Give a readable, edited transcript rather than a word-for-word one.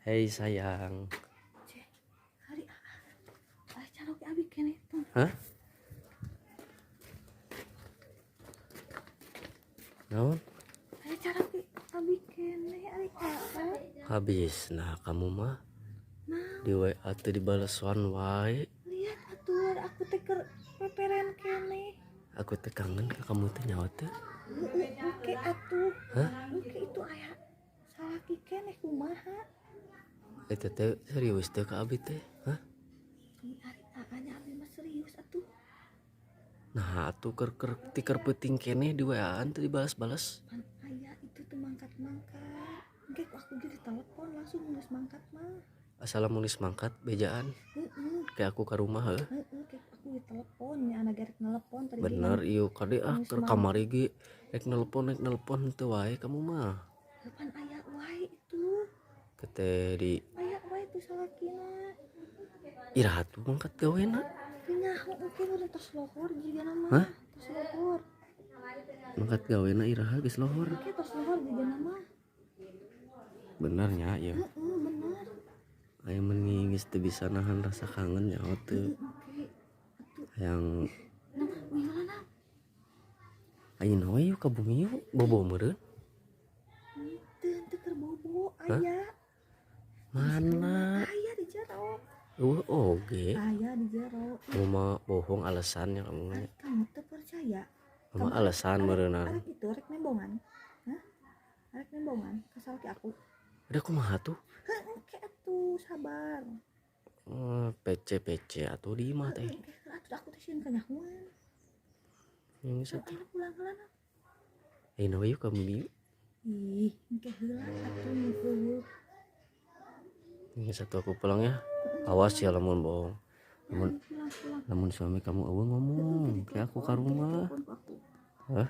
Hei sayang. Hari carok abi keneh tuh. Hah? Naon? Aya carok abi keneh ari Habis nah kamu mah. Nah, di WA teu dibalesan wae. Lihat atuh aku teh keur peperen keneh. Aku teh kangen ka kamu teh nyawa teh. Oke atuh. Hah? Oke itu aya salaki keneh kumaha? Eta teh serius teh ka abi teh? Hah? Ari nya abi mah serius atuh. Nah atuh keur tikar peuting keneh di WA-an teu dibalas-balas. Pan aya itu tuh mangkat-mangkat. Engke ku aku ge ditelepon langsung geus mangkat mah. Asal lamun geus mangkat bejaan. Heeh. Kayak aku ka rumah heuh. Heeh, kayak aku ditelepon nya anak gerek nelepon tadi. Bener ieu kade ah keur kamari ge rek nelpon teu wae kamu mah. Pan aya wae itu. Kete di aya wae tuh salakina. Iraha tuh mangkat gawena. Nyaho engke udah tos lohor jigana mah. Hah? Tos lohor. Mangkat gawena iraha geus lohor. Engke tos lohor jigana mah. Bener nya ieu. Heeh, bener. Aya meni geus teu bisa nahan rasa kangen nyaho teu. Hayang nah, wihulana. Ayeuna we yuk ka bumi yuk, bobo meureun. Teu teu keur bobo aya. Mana? Aya di jero. Eueuh oge. Aya di jero. Kamu mah bohong alasannya kamu mah. Kamu teu percaya. Kamu alasan meureunna. Arek itu rek nembongan. Hah? Arek nembongan ka salaki aku. Udah kumaha tuh? Heuh, engke atuh sabar. PC atuh di imah teh. Atuh aku teh sieun kanyahoan. Yang satu. Pulang heula na. Ayeuna we yuk ka bumi yuk. Ih, engke heula atuh nu eueuh. Yang satu aku pulang ya. Awas ya lamun bohong. Lamun suami kamu eueuh ngomong, kayak aku ka rumah. Hah?